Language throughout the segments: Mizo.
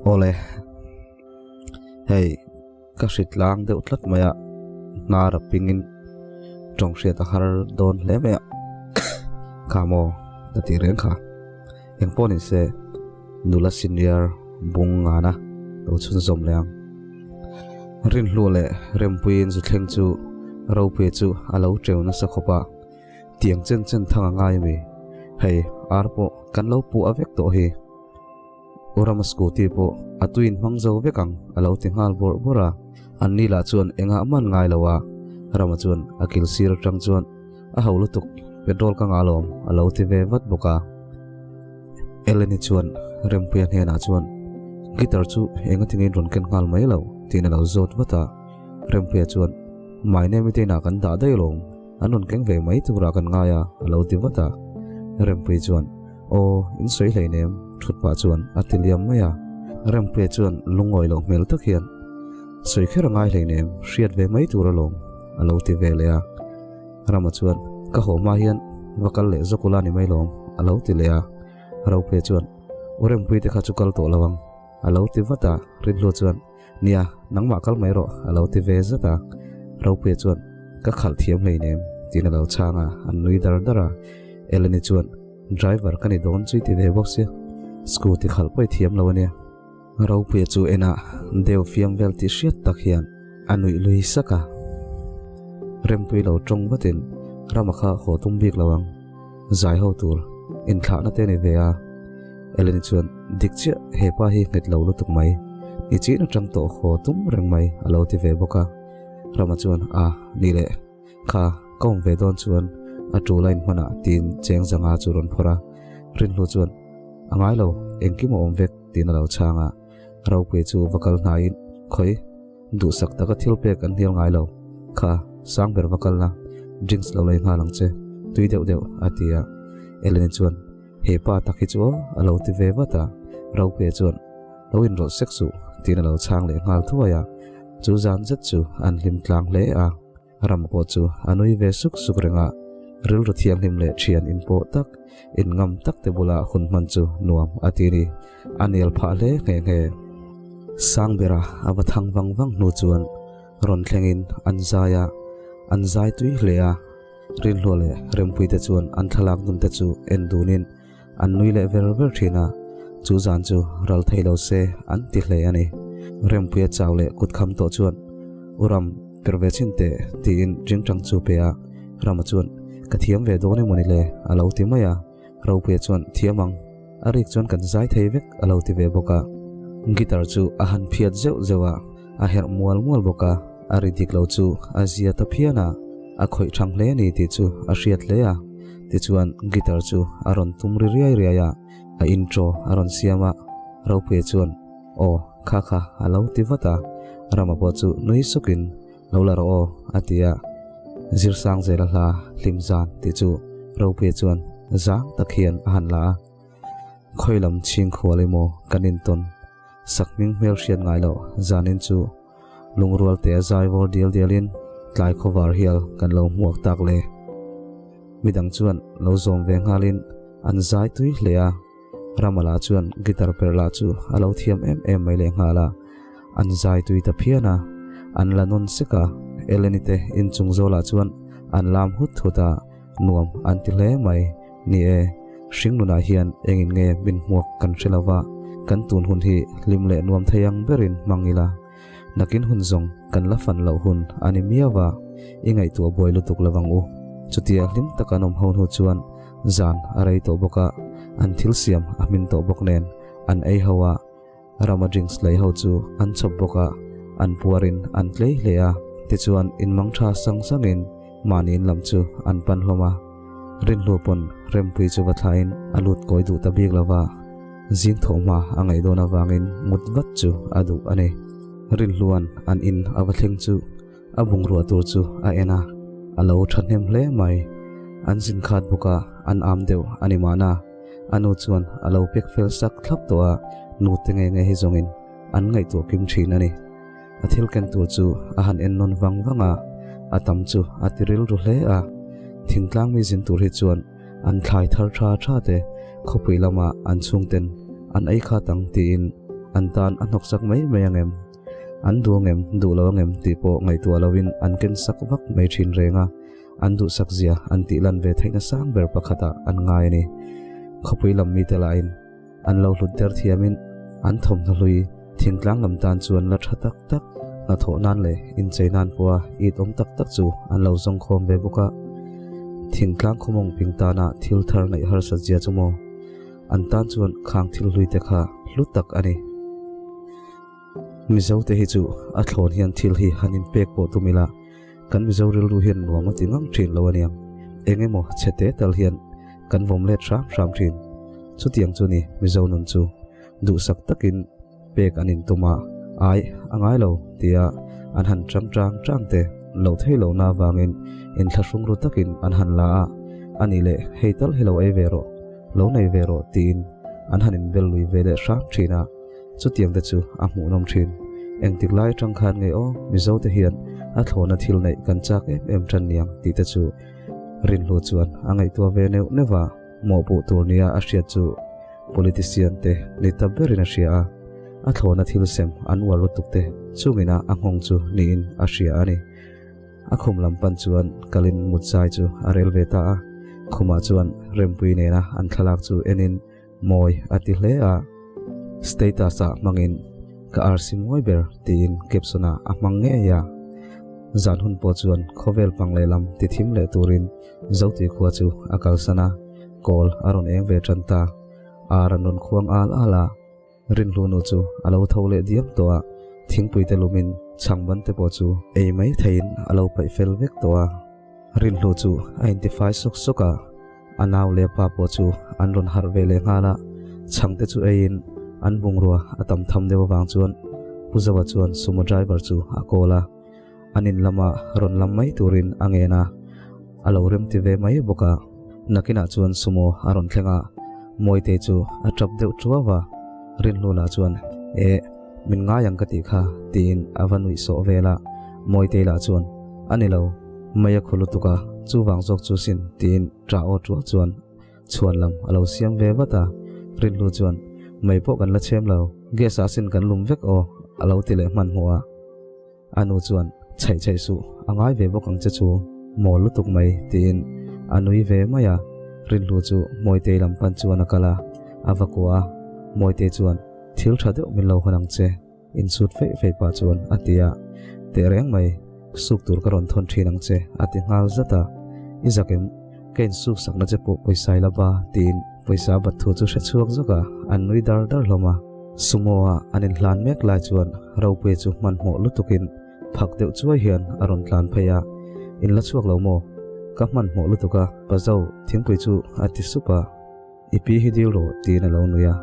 Awle, hei ka hritlang deuh tlat mai a, hnar a pingin tawng hriat a har dawn hle mai a, kha maw ka tih reng kha. Eng pawh ni se nula senior bung ngana lo chhunzawm leh ang. Rinhlu leh Rempuiin zu thleng chu Ropuia chu a lo teu nasa khawp a, tiang chen chen thang a ngai ami? Hei ar pawh kan lo puh a vek tawh hi. U Rama scooty pawh a tuiin hmang zo vek ang a lo ti nghal bawrh bawrh a, anni lah chuan engah man ngai lo a, Rama chuan a kil sir atang chuan a ho lutuk petrol ka ngah alawm a lo ti ve vat bawk a. Eleni chuan Rempuia hnenah chuan guitar chu enga tinge in rawn ken nghal mai lo tiin a lo zawt vat a, Rempuia chuan My name te inah kan dah daih alawm an rawn keng ve mai turah kan ngai a a lo ti vat a, Rempuia chuan Aw, in sawi hleinem, thut pah chuan a ti liam mai a. Rempuia chuan lungawi loh hmel tak hian, Sawi kher a ngai hleinem, hriat ve mai tur alawm, a lo ti ve leh a. Rama chuan, Ka haw hma hian va kal leh zawk ula ni mai lawm, a lo ti leh a. Ropuia chuan, U Rempuii te kha chu kal tawh lo ang, a lo ti vat a. Rinhlua chuan, Nia, nangmah kal mai rawh, a lo ti ve zat a. Ropuia chuan, Ka khalh thiam hleinem, tiin a lo chhang a, an nui dar dar a. Eleni chuan, Driver ka ni dawn chu i ti ve bawk sia, scooty khalh pawh i thiam lo ania. Ropuia chu enah deu fiam vel tih hriat tak hian a nuih lui sak a. Rempui lo tawng vatin Rama kha haw tum bik lo ang, zai ho tur inthlahna te a ni ve a. Eleni chuan dik chiah hepa hi nghet lo lutuk mai, ni chin atang tawh haw tum reng mai a lo ti ve bawk a. Rama chuan a ni leh. Kha, ka awm ve dawn chuan a tul a inhmanah tiin cheng zanga chu rawn phawrh a, Rinhlu chuan, A ngai lo, engkim a awm vek tiin a lo chhang a. Ropuii chu va kal hnaiin, Khawi, duhsak taka thil pek an hnial ngai lo. Kha, sang ber va kalna, drinks lo lei nghal ang che, tui deuh deuh, a ti a. Eleni chuan, He pa tak hi chu aw, a lo ti ve vat a. Ropuii chuan, Lo inrawlh sek suh, tiin a lo chhang leh nghal thuai a. Chu zan zet chu an hlim tlang hle a. Ram pawh chu a nui ve suk suk reng a, rilru thianghlim leh thian inpawh tak, inngam tak te bula hun hman chu nuam a ti ni. A nel phah hle nghe nghe. Sangbera a va thang vang vang hnu chuan rawn thlengin an zai a, an zai tui hle a. Rinhlua leh Rempuii te chuan an thlalak nun te chu en dunin an nui leh ver ver thin a, chu zan chu ral thei lo se an ti hle a ni. Rempuia chau leh kut kham tawh chuan, U Ram, per ve chin teh, tiin ringtang chu pe a. Rama chuan, Ka thiam ve dawn emaw ni le, a lo ti mai a. Ropuia chuan, Thiam ang, a rik chuan kan zai thei vek, a lo ti ve bawk a. Guitar chu a han phiat zeuh zeuh a, a herh mual mual bawk a, a ri dik lo chu a zia ta phian a, a khawih thang hle a ni tih chu a hriat hle a. Tichuan guitar chu a rawn tum ri riai riai a, a intro a rawn siam a, Ropuia chuan, Aw, kha kha a lo ti vat a, Rama pawh chu nui sukin, Lo la rawh aw, a ti a. Zirsang zela hla hlim zan tih chu Ropuia chuan zang tak hian a han la a. Khawi lam chhing khual emaw kan intawn sak hming hmel hriat ngai loh zanin chu lungrual te a zai vawr dial dialin tlai khawvar hial kan lo hmuak tak le. Midang chuan lo zawm ve nghalin an zai tui hle a, Ramala chuan guitar per lah chu a lo thiam em em mai leh nghal a, an zai tui ta phian a, an la nawn sek a, Eleni te inchung zawlah chuan an lam hut hut a, nuam an ti hle mai. Ni e, hringnunah hian engin nge min hmuak kan hre lo va, kan tun hun hi hlim leh nuam thei ang berin hmang ila. Nakin hun zawng kan la fan loh hun a ni miau va, i ngaihtuah buai lutuk lo vang u. Chutia hlim taka an awm ho hnu chuan zan a rei tawh bawk a, an thil siam a hmin tawh bawk nen an ei ho a, Rama drinks lei ho chu an chhawp bawk a, an puarin an tlei hle a, tichuan inmang tha sang sangin mahniin lam chu an pan hlawm a. Rinhlu pawn Rempui chu va thlain a lut kawi duh ta bik lo va, zing thawh hma a ngaih dawn avangin mut vat chu a duh a ni. Rinhluan an in a va thleng chu a bungrua tur chu a en a, a lo thahnem hle mai. An zin khat bawk a, an am deuh a ni mahna. A nu chuan a lo pek fel sak thlap tawh a, nu te nge nge hi zawngin an ngaihtuah kim thin a ni. A thil ken tur chu a han en nawn vang vang a, a tam chu a ti rilru hle a. Thingtlang mi zin tur hi chuan an thlai thar tha tha te khawpui lama an chhungten an ei khat ang tiin. An tan a hnawksak mai mai ang em? An duh ang em, duh lo ang em tih pawh ngaihtuah loin an ken sak vak mai thin reng a, an duhsak zia an tih lan ve theihna sang ber pakhatah an ngai a ni. Khawpui lam mite lahin an lo hlut der thiamin an thawmhnaw hlui thingtlang lam tan chuan la tha tak tak, hnathawh nan leh inchei nan pawha it awm tak tak chu an lo zawng khawm ve bawk a. Thingtlang khawmawng ping tana thil thar neih harsat zia chu maw? An tan chuan khang thil hlui te kha hlu tak a ni. Mizo te hi chu a thlawn hian thil hi han inpek pawh tum ila, kan Mizo rilru hian nuam a ti ngang thin lo aniang. Eng emaw chhe te tal hian kan vawm let hram hram thin. Chutiang chu ni Mizo nun chu duhsak takin pek an intum a, ai a ngai lo tia an han chang chang chang te lo thei lohna avangin inthlahrung ru takin an han la a, a nih leh hei tal hi lo ei ve rawh, lo nei ve rawh tiin an han inbel lui ve leh hram thin a, chutiang te chu a hmuhnawm thin. Engtik lai atang khan nge aw Mizo te hian a thlawhna thil neih kan chak em em tan niang tih te chu Rinhlu chuan a ngaihtuah ve neuh neuh a, mawhpuh tur nia a hriat chu Politician te ni ta berin a hria a, a thlawhna thil sem an uar lutuk te chungina a nghawng chu niin a hria a ni. A khum lam pan chuan kalin mut zai chu a rel ve ta a, khumah chuan Rempui nena an thlalak chu enin mawi a ti hle a. Status ah hmangin ka arsi mawi ber tiin caption ah a hmang ngei a. Zan hun pawh chuan khawvel pang lehlam ti thim leh turin Zoti khua chu a kalsan a, kawl a rawn eng ve tan ta. Ar an rawn khuang al al a, Rinhlu nu chu a lo tho leh diam tawh a, thingpui te lumin chhang ban te pawh chu ei mai theiin a lo paih fel vek tawh a. Rinhlu chu a intifai sawk sawk a, a nau leh a pa pawh chu an rawn harh ve leh nghal a, chhang te chu eiin an bungrua a tam tham deuh avang chuan Pu Zoa chuan sumo driver chu a call a. An in lama rawn lam mai turin a ngen a, a lo rem ti ve mai bawk a. Nakinah chuan sumo a rawn thleng a, Mawitei chu a tap deuh tuau a, Rinhlula chuan, Eh, min ngai ang ka tih kha, tiin a va nuih sawh vel a. Mawitei lah chuan, A ni lo, mei a khu lutuk a, chuvang zawk chu sin, tiin ṭah aw tuau chuan chhuan lam a lo siam ve vat a. Rinhlu chuan, Mei pawh kan la chhem lo, gas ah sin kan lum vek aw, a lo ti leh hmanhmawh a. A nu chuan, Chhaih chhaih suh, a ngai ve bawk ang che chu, mawl lutuk mai, tiin a nui ve mai a. Rinhlu chu Mawitei lam pan chuan a kal a, a va kuah a. Mawitei chuan, Thil tha deuh min lo hawn ang che, insut feih feih pah chuan a ti a. Tehreng mai, suk tur ka rawn thawn thin ang che, a ti nghal zat a. I zak em? Ka insuk sakna che pawh pawisa i la ba, tiin pawisa a bat thu chu hre chhuak zawk a, an nui dar dar hlawm a. Sumo-a an inhlan mek lai chuan Ropuia chu hmanhmawh lutukin phak deuh chuai hian a rawn tlan phei a, In la chhuak lo maw? Ka hmanhmawh lutuk a, Pazo, thingpui chu a ti sup a. I pi hi dil rawh, tiin a lo nui a.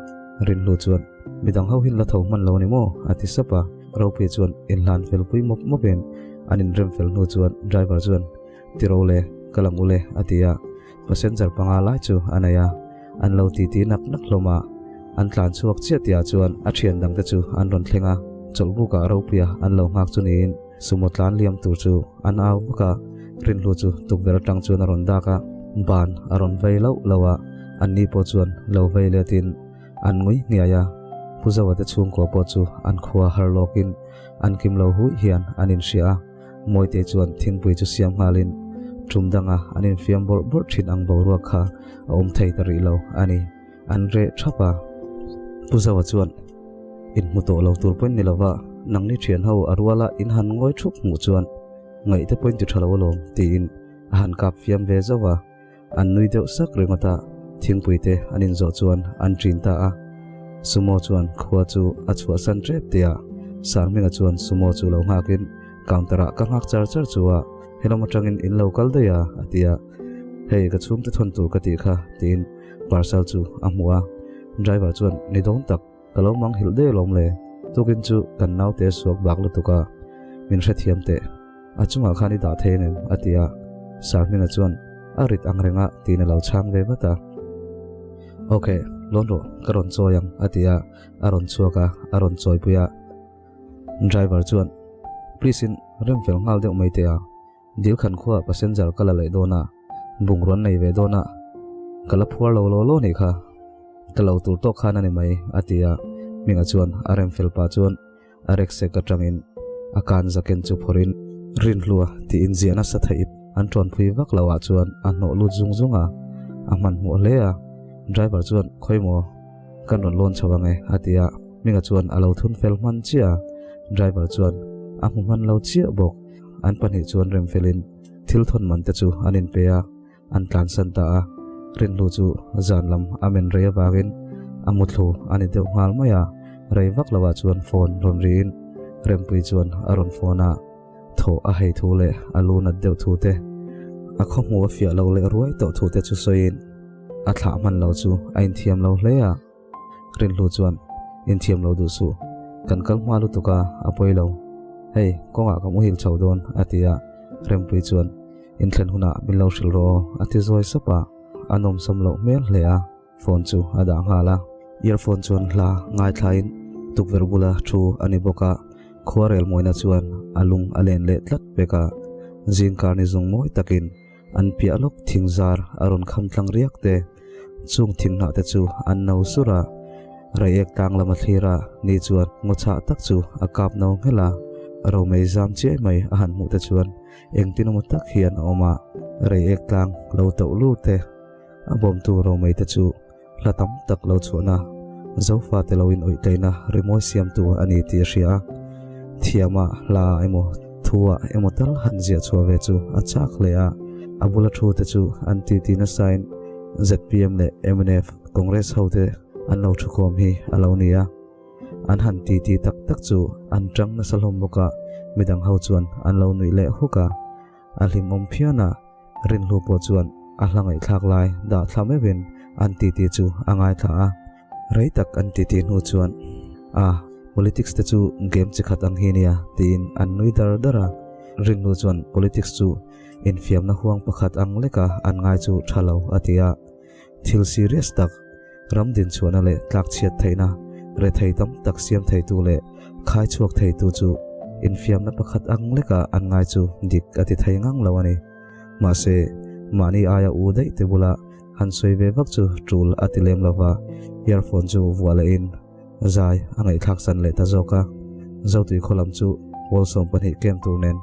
Rinhlu chuan, Midang ho hin la tho hman lo ni maw? a ti sap a. Ropuia chuan inhlan fel pui mawp mawpin an inrem fel hnu chuan driver chuan, Ti ro le, ka lang u le, a ti a. Passenger panga lai chu a nei a, an lo titi nak nak hlawm a. An tlan chhuak chiah tihah chuan a thian dangte chu an rawn thleng a, chawlhbukah ropuia an lo nghak chu niin sumo tlan liam tur chu an au vak a. Rinhlu chu tukverh atang chuan a rawn dak a, ban a rawn vei loh loh a, anni pawh chuan lo vei letin an ngui nghiai a. Pu Zoa te chhungkua pawh chu an khua har lawkin an kim lo hui hian an inhria a. Mawite chuan thingpui chu siam nghalin tum danga an infiam bawrh bawrh thin ang boruak kha a awm thei ta rih lo a ni. An reh thap a. Pu Zoa chuan, Inhmu tawh lo tur pawhin ni lova, nangni thian ho a ruala in han ngawi thup hmuh chuan ngaihte pawhin ti tha lo alawm, tiin a han kap fiam ve zauh a. An nui deuh sak ringawt a, thingpui te an inzawh chuan an ṭin ta a. Sumo chuan khua chu a chhuahsan ṭep tih a, Sarminga chuan Sumo chu lo nghakin counter ah ka nghak char char chu a, helam aṭangin in lo kal daih a, a ti a. Hei ka chhungte thawn tur ka tih kha, tiin parcel chu a hmuh a. Driver chuan ni dawn tak. Ka lo mang hilh daih alawm le, tukin chu kan naute suak bak lutuk a, min hrethiam teh. A chungah khan i dah thei ang em? a ti a, Sarhminga chuan a rit ang reng a tiin a lo chhang ve vat a. Ok, lawn rawh, ka rawn chawi ang a ti a, a rawn chhuak a, a rawn chawipui a. Driver chuan, Please in rem fel nghal deuh mai teh a. Dilkhan khua passenger ka la leh dawn a, bungrua an nei ve dawn a, ka la phuar lo law law nih kha, ka lo tur tawk khan a ni mai, a ti a. Hminga chuan a rem fel pah chuan a rucksack atangin a kan zaken chu phawrhin Rinhlua tih inziah nasa theih an tawnpui vak loh ah chuan a hnawh lut zung zung a, a hmanhmawh hle a. Driver chuan Khawimaw kan rawn lawn chho ang e a ti a, Hminga chuan a lo thun fel hman chiah a, driver chuan a hmu hman lo chiah bawk. An pahnih chuan rem felin thil thawn man te chu an inpe a. An tlansan ta a, Rinhlu chu zan lam a men rei avangin a muthlu a ni deuh nghal mai a, rei vak loah chuan phone rawn riin Rempui chuan a rawn phone a, thaw a hei thu leh a lu nat deuh thu te, a khawhmuh a fiah lo leh ruai tawh thu te chu sawiin a thlah hman lo chu a inthiam lo hle a. Rinhlu chuan, Inthiam lo duh suh, kan kal hma lutuk a, a pawi lo. Hei, kawngah ka muhil chho dawn, a ti a. Rempui chuan, Inthlen hunah min lo hrilh rawh aw, a ti zawi sap a. A nawmsam loh hmel hle a, phone chu a dah nghal a. Earphone chuan hla ngaithlain tukverh bula thu a ni bawk a, khuarel mawina chuan a lung a len leh tlat pek a. Zingkar ni zung mawi takin An piah lawk thing zar a rawn kham tlang riak te, chung thing hnah te chu an no sur a, Reiek tlang lama thlir a ni chuan ngaw chhah tak chu a kap no nghelh a, romei zam chiai mai a han hmuh te chuan engtin emaw tak hian a awm a, Reiek tlang lo toh lut te, a bawmtu romei te chu hla tam tak lo chhuahna, Zofa te lo in awih tleina rimawi siamtu a ni tih a hria a, thiama hla emaw thua emaw tal han ziah chhuah ve chu a chak hle a, a bula thu te chu an titi nasain zpm leh mnf, Congress ho te an lo thukhawm hi a lo ni a. An han titi tak tak chu an tang nasa hlawm bawk a, midang ho chuan an lo nuih leh huk a. A hlimawm phian a, Rinhlu pawh chuan a hla ngaihthlak lai dah thla meuhin an titi chu a ngaithla a. Rei tak an titi hnu chuan, A, politics te chu game chi khat ang hi nia, tiin an nui dar dar a. Rinhlu chuan politics chu infiamna huang pakhat ang leka an ngai chu tha lo a ti a. Thil serious tak, ram dinchhuahna leh tlakchhiat theihna, rethei tam tak siam theitu leh khai chhuak theitu chu infiamna pakhat ang leka an ngai chu dik a ti thei ngang lo a ni. Mahse, mahni aia u daih te bula han sawi ve vak chu tul a ti lem lova, earphone chu vuah lehin zai a ngaihthlak san leh ta zawk a. Zotui khaw lam chu pawl 12 kem tur nen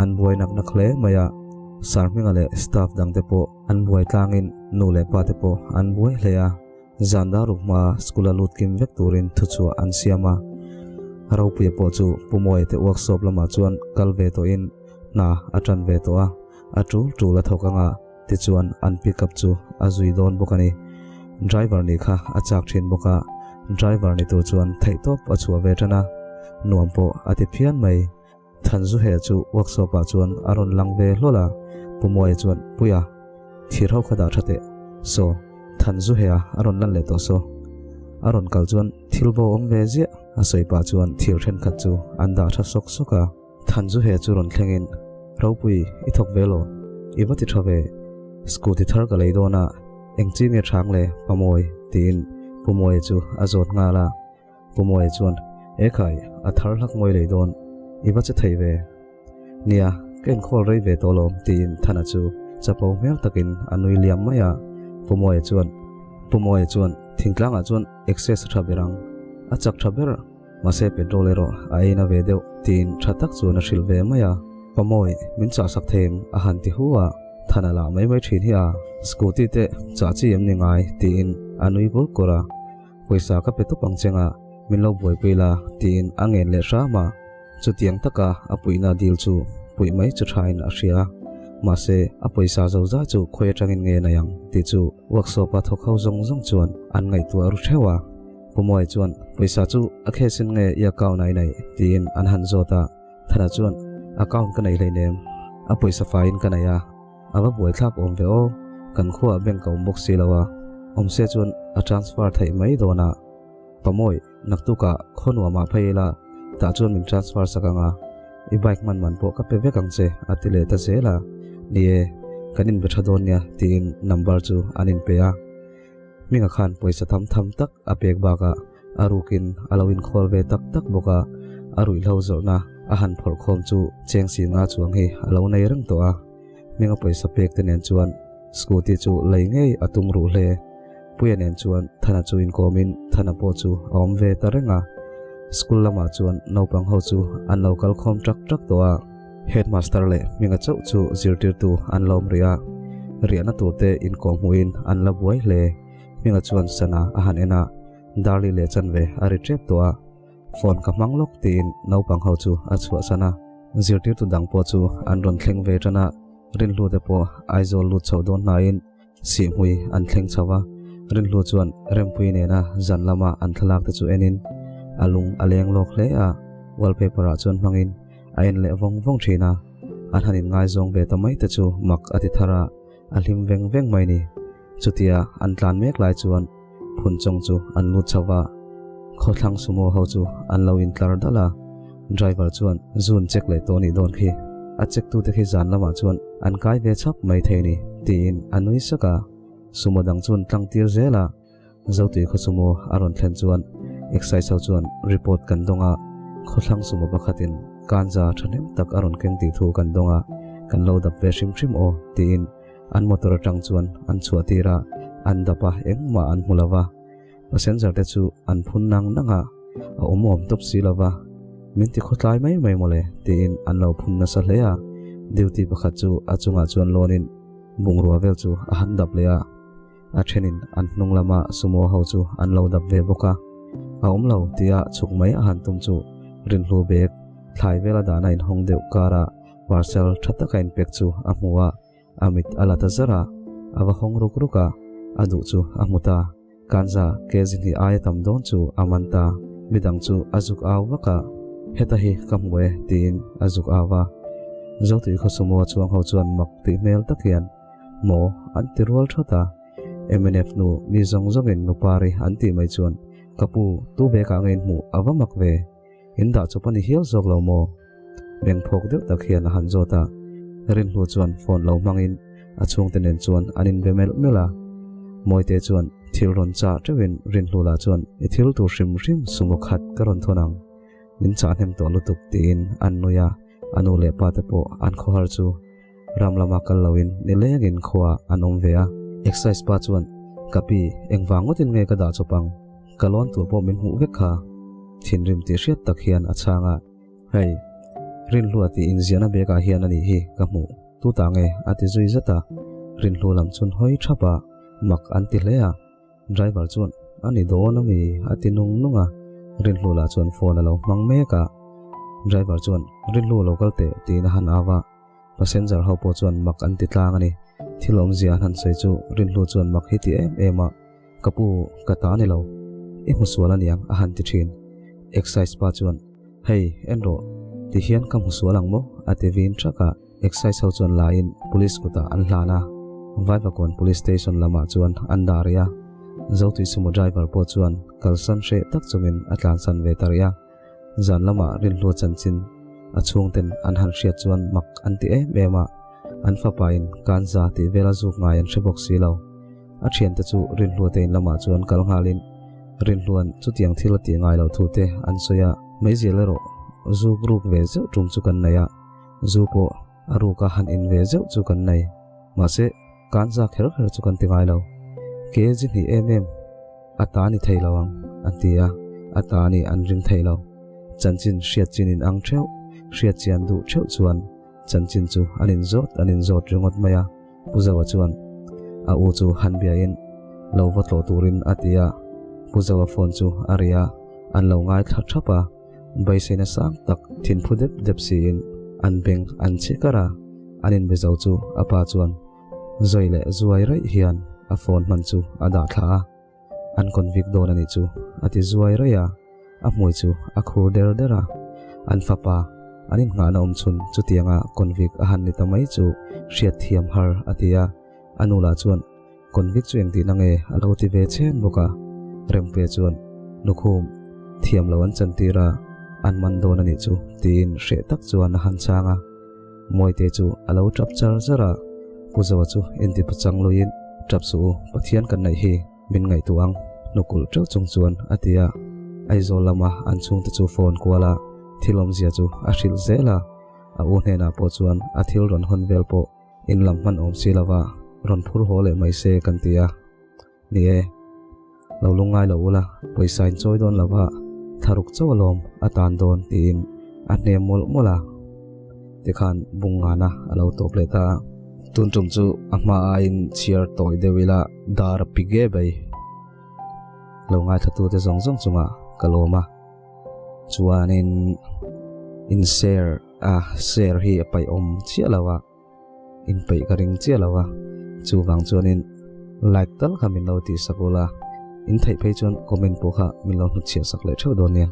an buai nak nak hle mai a, Sarhminga leh staff dangte pawh an buai tlangin nu leh pa te pawh an buai hle a, zan dar ruk hmaa school a lut kim vek turin thuchhuah an siam a. Ropuia pawh chu Pu Mawia te workshop lamah chuan kal ve tawhin hna a tan ve tawh a, a tul tul a thawk anga tichuan an pick up chu a zui dawn bawk a ni. Driver nih kha a chak thin bawk a, driver ni tur chuan theihtawp a chhuah ve tan a, nuam pawh a ti phian mai. Thanzuhe chu workshop ah chuan a rawn lang ve hlawl a, Pu Mawia chuan, Puia, thir ho kha dah tha teh. Saw, Thanzuhea a rawn lan leh tawh saw. A rawn kal chuan thil bo awm ve ziah a sawi pah chuan thir thenkhat chu an dah tha sawk sawk a. Thanzuhe chu rawn thlengin, Ropui, i thawk ve law? I va ti tha ve. Scooty thar ka lei dawn a, eng chi nge thang le, Pa Mawi? tiin Pu Mawia chu a zawt nghal a. Pu Mawia chuan, E khai, a thar hlak mawi lei dawn, i va che thei ve. Nia, ka inkhawl rei ve tawh lawm, tiin Thana chu chapo hmel takin a nui liam mai a. Pu Mawia chuan, Pu Mawia chuan, Thingtlangah chuan access a tha ber ang, a chak tha ber, mahse petrol erawh a ei na ve deuh, tiin tha tak chuan a hrilh ve mai a. Pa Mawi, min chahsak thei em? a han ti hu a. Thana lah mai mai thin hi a, scooty te chah chi em ni ngai, tiin a nui kur kur a. Pawisa ka pe tawp ang che nga, min lo buaipui la, tiin a ngen leh hram a. Chutiang taka a puihna dil chu puih mai chu thain a hria. Mahse, a pawisa zo zai chu khawi atangin nge nei ang tih chu workshop-a thawk ho zawng zawng chuan an ngaihtuah ru theuh a. Pu Mawia chuan, Pawisa chu a case-in nge i account-ah i neih? tiin an han zawt a. Thana chuan, Account ka nei hleinem, a pawisa faiin ka nei a. A va buaithlak awm ve aw, kan khuaah bank a awm bawk si lo a, awm se chuan a transfer theih mai dawn a. Pamawi, naktukah khaw nuamah phei ila, tah chuan min transfer sak ang a, i bike hman man pawh ka pe vek ang che a ti leh ta zel a. Ni e, kan inbe tha dawn nia tiin number chu an inpe a. Hminga khan pawisa tham tham tak a pek bakah a rukin a lo inkhawl ve tak tak bawk a, a ruihhlo zawrhna a han phawrh khawm chu cheng si nga chuang hi a lo nei reng tawh a. Hminga pawisa pek te nen chuan scooty chu lei ngei a tum ruh hle. Puia nen chuan Thana chu inkawmin Thana pawh chu a awm ve ta reng a. School lamah chuan naupang ho chu an lo kal khawm ṭak ṭak tawh a. Headmaster leh Hminga chauh chu zirtirtu an lo awm rih a. Riahna tur te inkawm hmuhin an la buai hle. Hminga chuan sana a han en a, Darli leh chanve a ri ṭep tawh a. Phone ka hmang lawk tiin naupang ho chu a chhuahsan a. Zirtirtu dang pawh chu an rawn thleng ve ṭan a, Rinhlute pawh Aizawl lut chhoh dawn hnaiin Sihhmui an thleng chho va, Rinhlu chuan Rempui nena zan lama an thlalak te chu enin a lung a leng lawk hle a, wallpaper ah chuan hmangin a en leh vawng vawng thin a, an han inngaizawng ve ta mai te chu mak a ti thar a, a hlim veng veng mai ni. Chutia an tlan mek lai chuan Phunchawng chu an lut chho va, khawthlang sumo ho chu an lo intlar dal a, driver chuan zun check leh tawh nih dawn khi, a check tute khi zan lamah chuan an kai ve chhap mai thei ni tiin a nui sak a, sumo dang chuan tlang tir zel a, Zotui khaw sumo a rawn thlen chuan excise ho chuan report kan dawng a, khawthlang sumo pakhatin kanza thahnem tak a rawn keng tih thu kan dawng a, kan lo dap ve hrim hrim aw tiin An motor atang chuan an chhuah tir a, an dap a, engmah an hmu lo va. Passenger te chu an phun nang nang a, a awm awm tawp si lo va. Min ti khawtlai mai mai mawle tiin an lo phun nasa hle a. Duty pakhat chu a chungah chuan lawnin bungrua vel chu a han dap leh a. A thenin an hnung lama sumo ho chu an lo dap ve bawk a. A awm lo tia chhuk mai a han tum chu rinhlu bag thlai vela dahna inhawng deuh kara parcel tha taka inpek chu a hmu a. A mit a la ta zar a, a va hawng ruk ruk a, a duh chu a hmu ta. Kanza kg hnih aia tam dawn chu a man ta. Midang chu a zuk au vak a, Heta hi ka hmu e, tiin a zuk au a. Zotui khaw sumo chuang ho chuan mak tih hmel tak hian, Maw? an ti rual thawt a. Mnf nu mi zawng zawngin nupari an tih mai chuan, Ka pu, tu bekah nge in hmuh a va mak ve? In dah chawp a ni hial zawk lo maw? Meng phawk deuh tak hian a han zawt a. Rinhlu chuan phone lo hmangin a chhungte nen chuan an inbe melh melh a. Mawite chuan thil rawn chah teuhin Rinhlu lah chuan i thil tur hrim hrim sumo khat ka rawn thawn ang. Min chah hnem tawh lutuk tiin an nui a, a nu leh pa te pawh an khawhar chu ram lama kal loin nilengin khuaah an awm ve a. Excise pa chuan, Ka pi, engvang ngawtin nge ka dah chawp ang? Ka lawn tur pawh min hmuh vek kha. Thinrim tih hriat tak hian a chhang a, Hei, Rinhlua tih inziahna bag ah hian a nih hi ka hmuh, tu ta nge? a ti zui zat a. Rinhlu lam chun hawi thap a, mak an ti hle a. Driver chuan, A ni dawn a mi? a ti nung nung a. Rinhlu lah chuan phone a lo hmang mek a. Driver chuan, Rinhlu lo kal teh tiin a han au a. Passenger ho pawh chuan mak an ti tlang a ni. Thil awmzia an han sawi chu Rinhlu chuan mak hi ti em em a, Ka pu, ka ta ni lo. I hmu sual aniang a han ti thin. Excise pa chuan, Hei, en rawh. Ti hian ka hmu sual ang maw? a ti vin thak a. Excise ho chuan laiin police kutah an hlan a. Vaivakawn Police Station lamah chuan an dah rih a. Zotui sumo driver pawh chuan kalsan hreh tak chungin a tlansan ve ta rih a. Zan lamah rinhlua chanchin a chhungten an han hriat chuan mak an ti em em a, an fapain kanza tih vela zuk ngai an hre bawk si lo. A thiante chu rinhlua te in lamah chuan kal nghalin rinhluan chutiang thil a tih ngai loh thu te an sawi a, meizial erawh zuk ruk ve zeuh tum chu kan nei a, zu pawh a ruka han in ve zeuh chu kan nei. Mahse, kanza kher kher chu kan ti ngai lo. Ke zi hnih em em. A ta ni thei lo ang, a ti a, a ta ni an ring thei lo. Chanchin hriat chin in ang theuh, hriat chian duh theuh chuan chanchin chu an inzawt an inzawt ringawt mai a. Pu Zoa chuan a u chu han biain lo va tlawh turin a ti a. Pu Zoa phone chu a ri a, an lo ngaithla thap a. Beiseina sang tak thinphu dep dep siin an beng an chhi kar a, an inbe zo chu a pa chuan Zawi leh zuai raih hian a phone hman chu a dah thla a, an convict dawn a nih chu a ti zuai raih a, a hmui chu a khur der der a. An fapa an innghahna awm chhun chutianga convict a han ni ta mai chu hriat thiam har a ti a, a nu lah chuan convict chu engtihna nge a lo ti ve chhen bawk a. Rempuia chuan lukhum thiam lo an chantir a, an man dawn a nih chu tiin hreh tak chuan a han chhang a. Mawite chu a lo tap char char a, Pu Zoa chu inti pachang luiin, Tap suh u, Pathian kan neih hi min ngaihtuah ang, hnukulh teuh chung chuan a ti a. Aizawl lama an chhungte chu phone kual a, thil awmzia chu a hrilh zel a. A u hnenah pawh chuan a thil rawn hawn vel pawh in lam hman awm si lova rawn phur haw leh mai se kan ti a. Ni e. Lo lungngai lo ula, pawisa in chawi dawn lo va, tharuk chauh alawm a tan dawn tiin a hnem mawlh mawlh a. Tikhan bung ngana a lo tawp leh ta a. Tun tum chu a hma aiin chhiar tawi deuh ila dar a pi ge bai. Lo ngaithlatute zawng zawng chungah ka lawm a. Chuanin in share a share hi a paih awm chiah lo a. Inpeih ka ring chiah lo a, chuvang chuanin like tal kha min lo tih sak ula, in theih phei chuan comment pawh kha min lo hnutchhiah sak leh theuh dawn nia.